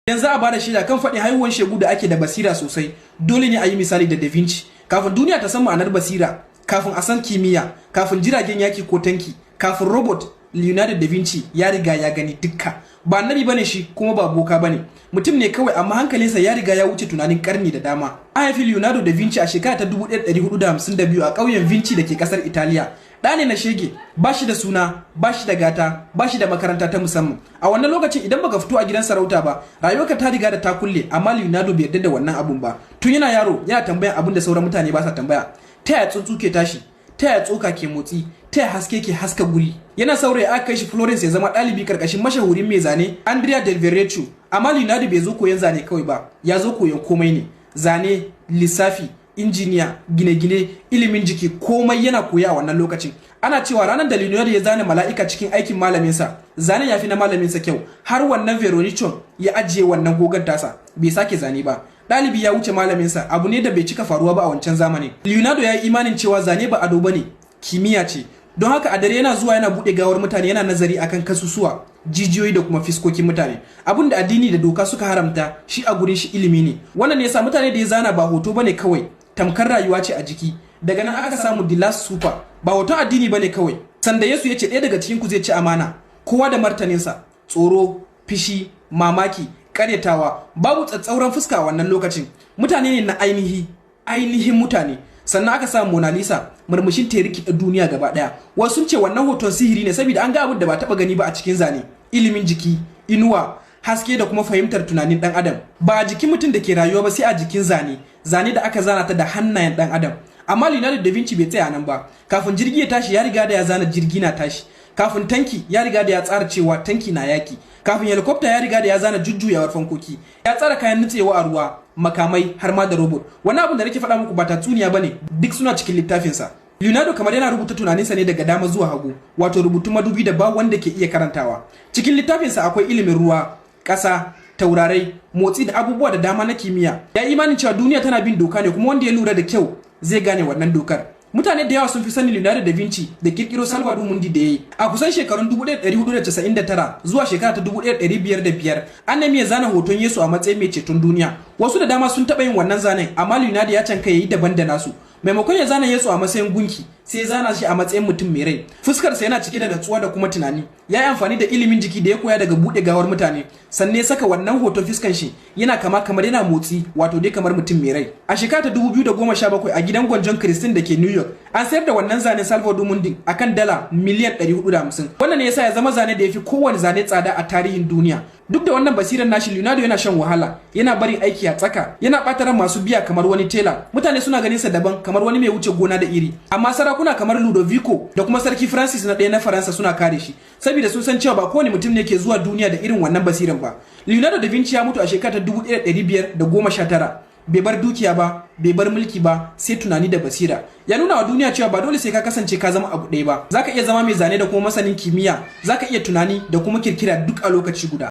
Idan za a bada shaida kan faɗin haihuwar shegu da ake da basira sosai, dole ne a yi misali da Da Vinci. Kafin duniya ta san ma'anar basira, kafin a san kimiyya, kafin jiragen yaki ko tanki, kafin robot, Leonardo da Vinci ya riga ya gani dukka. Ba annabi bane shi, kuma ba boka bane. Mutum ne kawai, amma hankalinsa ya riga ya wuce tunanin karni da dama. An haifi Leonardo da Vinci a shekara ta 1452 a ƙauyen Vinci da ke ƙasar Italiya. Ɗa ne na shege, ba shi da suna, ba shi da gata, ba shi da makaranta ta musamman. A wannan lokacin, idan baka fito a gidan sarauta ba, rayuwarka ta riga da ta kulle, amma Leonardo bai yarda da wannan abun ba. Tun yana yaro yana tambayan abun da sauran mutane ba sa tambaya. Ta yaya tsuntsu ke tashi? Ta yaya tsoka ke motsi? Ta yaya haske ke haska guri? Yana saurayi aka kai shi Florence ya zama ɗalibi karkashin mashahurin mai zane Andrea del Verrocchio. Amma Leonardo bai zo koyon zane kawai ba, ya zo koyon komai ne. Zane, lissafi, injiniya, gine-gine, ilimin jiki, komai yana koya a wannan lokacin. Ana cewa ranar da Leonardo ya zana mala'ika cikin aikin malaminsa, zanen ya fi na malaminsa kyau, har wannan Verrocchio ya ajiye wannan gogon tasa, bai sake zane ba. Ɗalibi ya wuce malaminsa, abu ne da bai cika faruwa ba a wancan zamanin. Leonardo ya yi imanin cewa zane ba ado bane, kimiyya ce. Don haka a dare yana zuwa yana buɗe gawar mutane, yana nazari akan kasusuwa, jijiyoyi da kuma fiskokin mutane. Abin da addini da doka suka haramta, shi a gurin shi ilimi ne. Wannan ne yasa mutane da ya zana ba hoto bane kawai, tamkar rayuwa ce a jiki. Daga nan aka samu The Last Supper. Ba hoton addini bane kawai. Sanda Yesu ya ce ɗaya daga cikin ku zai ci amana, kowa da martaninsa: tsoro, fishi, mamaki, karyatawa. Babu tsatsauran fuska a wannan lokacin. Mutane ne na ainihi, ainihin mutane. Sannan aka samu Mona Lisa, murmushin ta rikida duniya gaba daya. Wasu sun ce wannan hoton sihiri ne, saboda an ga abin da ba taba gani ba a cikin zane: ilimin jiki, inuwa, haske da kuma fahimtar tunanin dan adam. Ba a jikin mutum da ke rayuwa ba, sai a jikin zane, zane da aka zana ta da hannayen dan adam. Amma Leonardo da Vinci bai tsaya nan ba. Kafin jirgi ya tashi, ya riga da ya zana jirgi na tashi. Kafin tanki, ya riga da ya tsara cewa tanki na yaki. Kafin helicopter, ya riga da ya zana jujjuyawar fankoki. Ya tsara kayan nutsewa a ruwa, makamai, har ma da robot. Wani abin da nake faɗa muku ba tatsuniya bane, duk suna cikin littafinsa. Leonardo kamar yana rubuta tunaninsa ne daga dama zuwa hagu, wato rubutun madubi da ba wanda ke iya karantawa. Cikin littafinsa akwai ilimin ruwa, ƙasa, taurarai, motsi da abubuwa da dama na kimiyya. Ya imanin cewa duniya tana bin doka ne, kuma wanda ya lura da kyau zai gane wannan dokar. Mutane da yawa sun fi sanin Leonardo da Vinci da kirkiro Salvator Mundi da yayi. A kusan shekarun 1499 zuwa shekara ta 1505, an nemi ya zana hoton Yesu a matsayin mai ceton duniya. Wasu da dama sun taɓa yin wannan zanen, amma Leonardo ya canka yayi daban da nasu. Maimakon ya zana Yesu a matsayin gunki, sai ya zana shi a matsayin mutum mai rai. Fuskarsa yana cike da natsuwa da kuma tunani. Ya yi amfani da ilimin jiki da ya koya daga buɗe gawar mutane, sannan ya saka wannan hoton fuskan shi yana kama kamar yana motsi, wato dai kamar mutum mai rai. A shekara ta 2017, a gidan gwanjon Christine da ke New York, an sayar da wannan zanen Salvator Mundi akan dala miliyan 450. Wannan ne yasa ya zama zane da ya fi kowane zane tsada a tarihin duniya. Duk da wannan basirar nashi, Leonardo yana shan wahala, yana barin aiki a tsaka, yana ɓata ran masu biya kamar wani tela. Mutane suna ganin sa daban, kamar wani mai wuce gona da iri. Amma sarakuna kamar Ludovico da kuma Sarki Francis na ɗaya na Faransa suna kare shi, saboda sun san cewa ba kowane mutum ne ke zuwa duniya da irin wannan basiran ba. Leonardo da Vinci ya mutu a shekarar 1519. Bai bar dukiya ba, bai bar mulki ba, sai tunani da basira. Ya nuna wa duniya cewa ba dole sai ka kasance ka zama abu ɗaya ba. Zaka iya zama mai zane da kuma masanin kimiyya, zaka iya tunani da kuma kirkira duk a lokaci guda.